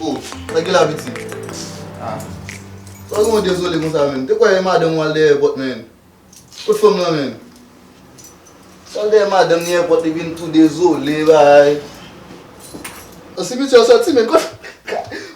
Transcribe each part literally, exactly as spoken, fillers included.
Oh, sa ki la, piti? Ah. Sa w gen w dezole konsa, menm? Te kwè e madanm w al dèyè pòt, menm. Kot fanm nan, menm? Sa l dèyè madanm li, e pòt li vin tou dezole, bay. An, si piti an sòti, menm. Kot,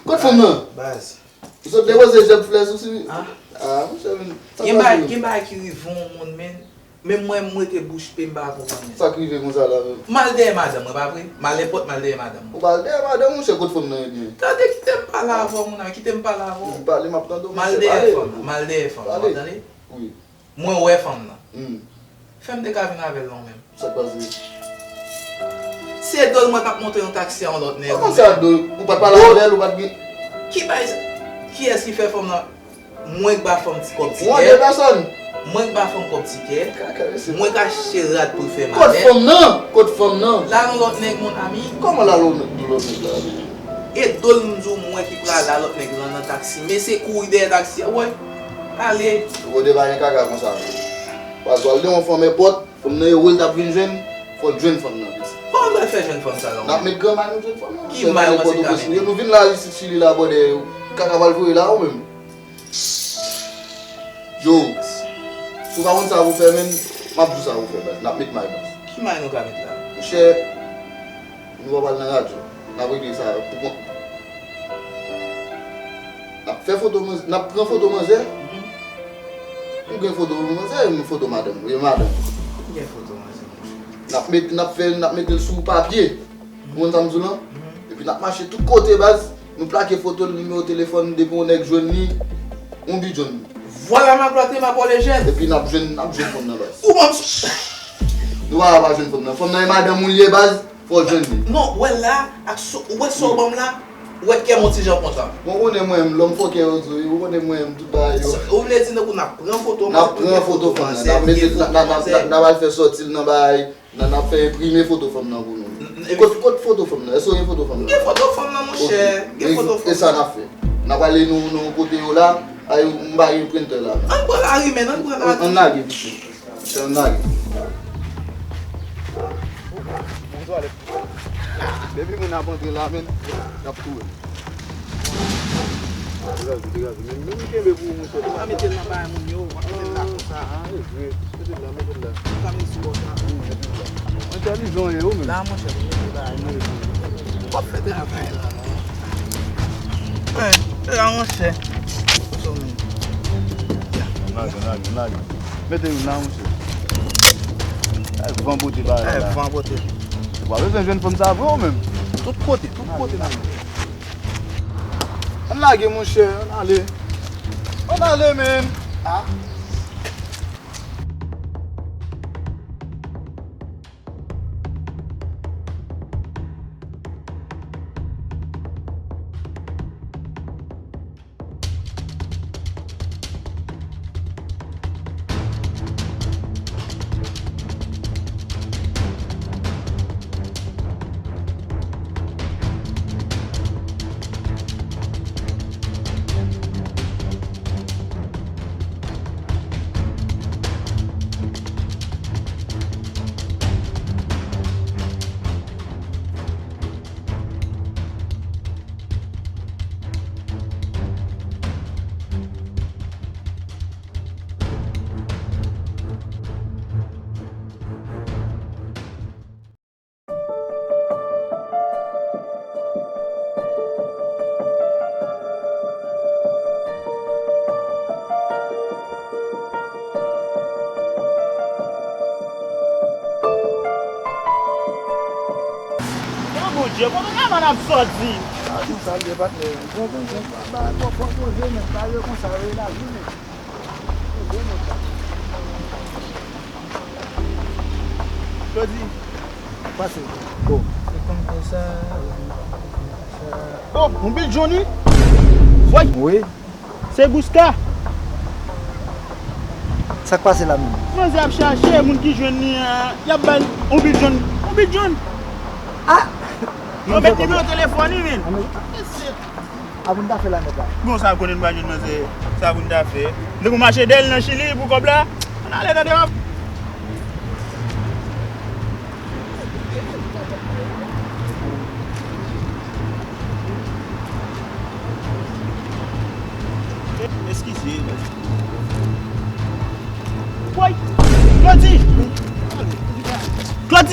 kot fanm nan? Baz. Ou sot depoze jèb flè sou si. Ah. Ah, monchè, menm. Sa gen bagay, gen bagay ki rive yon moun, menm. Menm mwen, m rete bouch pe, m pa konn anyen. Sa k rive konsa la menm? M al dèyè madanm mwen, pa vre? M al nenpòt, m al dèyè madanm mwen. Ou pa al dèyè madanm, monchè, kot fanm nan ebyen? Tande, kite m pale avè w, moun, kite m pale avè w. Ou pale, m ap tande w, monchè, pale. M al dèyè fanm nan, m al dèyè fanm nan, w ap tande? Wi. Mwen wè fanm nan. Hmm. Fè m te ka vin avè l non menm. Sa k pase? Se do l mwen k ap monte yon taksi a yon lòt nèg. Kòman sa do? Ou pa t pale avè l, ou pa t gen. Ki bay sa? Kiyès ki fè fanm nan? Mwen k ba fanm ti kòb tikè. Ou an de pèsòn? Mwen k ba fanm kòb tikè. Kaka, mesye. Mwen k achte rad pou l fè manèt. Kot fanm nan? Kot fanm nan? L al yon lòt nèg, mon ami. Kòman l al yon lòt nèg la? E do l, m di w, mwen ki pral la, lòt nèg lan nan taksi. Mesye kouri dèyè taksi a, wè. Ale. Ou kote pa gen kaka konsa. Pas w al de yon fanm e pòt. Fanm nan e ou l t ap vin jwenn, fò l jwenn fanm nan, piti. Kòman m pral fè jwenn fanm sa la? N ap met gran may nou jwenn fanm nan. Ki may w panse m ka mete? Nou vin la isit Chili la, bòdè, kaka pral voye la ou menm. Yo, si w pa konn sa pou fè, menm, m ap di w sa pou fè, baz. N ap met may, baz. Ki may nou ka met la? Monchè, nou pa pral nan radyo. N ap regle sa pou kont nou. N ap fè foto manzè, n ap pran foto manzè. Mhm. M gen foto manzè, m foto madanm, e madanm. M gen foto manzè, monchè. N ap met, n ap fè, n ap mete l sou papye. Mhm. Ou konn sa m di w lan? Mhm. Epi n ap mache tout kote, baz. Nou plake foto l, nimewo telefòn, depi yon nèg jwenn li, yon bidyon. Voilà ma gloire, ma paix légère. Epi n ap jwenn, n ap jwenn fanm nan, baz. Ou ban m sou. Nou pa, pa jwenn fanm nan. Fanm nan e madanm ou l ye, baz. Fò w jwenn li. Non, wè la, ak so, ou wè sa w ban m la, ou wè kè m yon ti jan kontan. Bon, ou konnen mwen menm, lòm fòkè yo di, ou konnen mwen menm, tout bagay yo. Sa, ou vle di nou pou n ap pran foto, n ap pran foto fanm nan, n ap mete, n ap, n ap, n ap, n ap al fè sòti l nan bagay, nan, n ap fè enprime foto fanm nan pou nou. N, n, epi kot, kot foto fanm nan? Èske w gen foto fanm nan? M gen foto fanm nan, monchè. Ok. M gen foto fanm nan. E, e sa n ap fè? N ap ale nou, nou kote yo la, ay, m pa gen prentè la. Ann pran lari, menn, ann pran lari. Ann, ann lage, piti. Monchè, ann lage. Depi moun ap antre la, menn, y ap touye m. Degaje, degaje. Menn, menn kenbe pou ou, monchè. Ou pa mete l nan bagay moun yo, ou pa mete l la konsa. Ah, e vre. Mete l la, mete l la. Ou ka met sou bò sa. Entèlijan w ye, ou menm. La, monchè, pou mete bagay moun yo. W ap fè travay la, non. Ey, se la, monchè. Kote w menm? Ann lage, ann lage, ann lage. Mete youn la, monchè. Ay, van pote bagay la. Ay, van pote. Ou pa bezwen jwenn fanm sa vre ou menm? Tout kote, tout kote n ap. Ann lage, monchè, ann ale. Ann ale, menn. Ah. Nan Bondye, konbyen laman n ap sòti? A, nou salye patnè. Bon, bon, bon, ba, ba, ba, poze, men, pa yo konsa, wi, lavi, men. Jodi. Pase. Oh. Se konbyen sa? Oh, yon bidjonni? Woy. Wi. Se Gouska. Sa k pase la menm? Manzè ap chache moun ki jwenn li an, y ap ba l yon bidjonni. Yon bidjonni. Ah! Yo met nimewo telefòn li, men. A pou n ta fè la nèt la. Bon, sa konnen nou pa jwenn manzè. Sa pou n ta fè. Nèg ou mache dèyè l nan Chili pou kòb la. Ann ale tande w ap.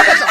Arete sa.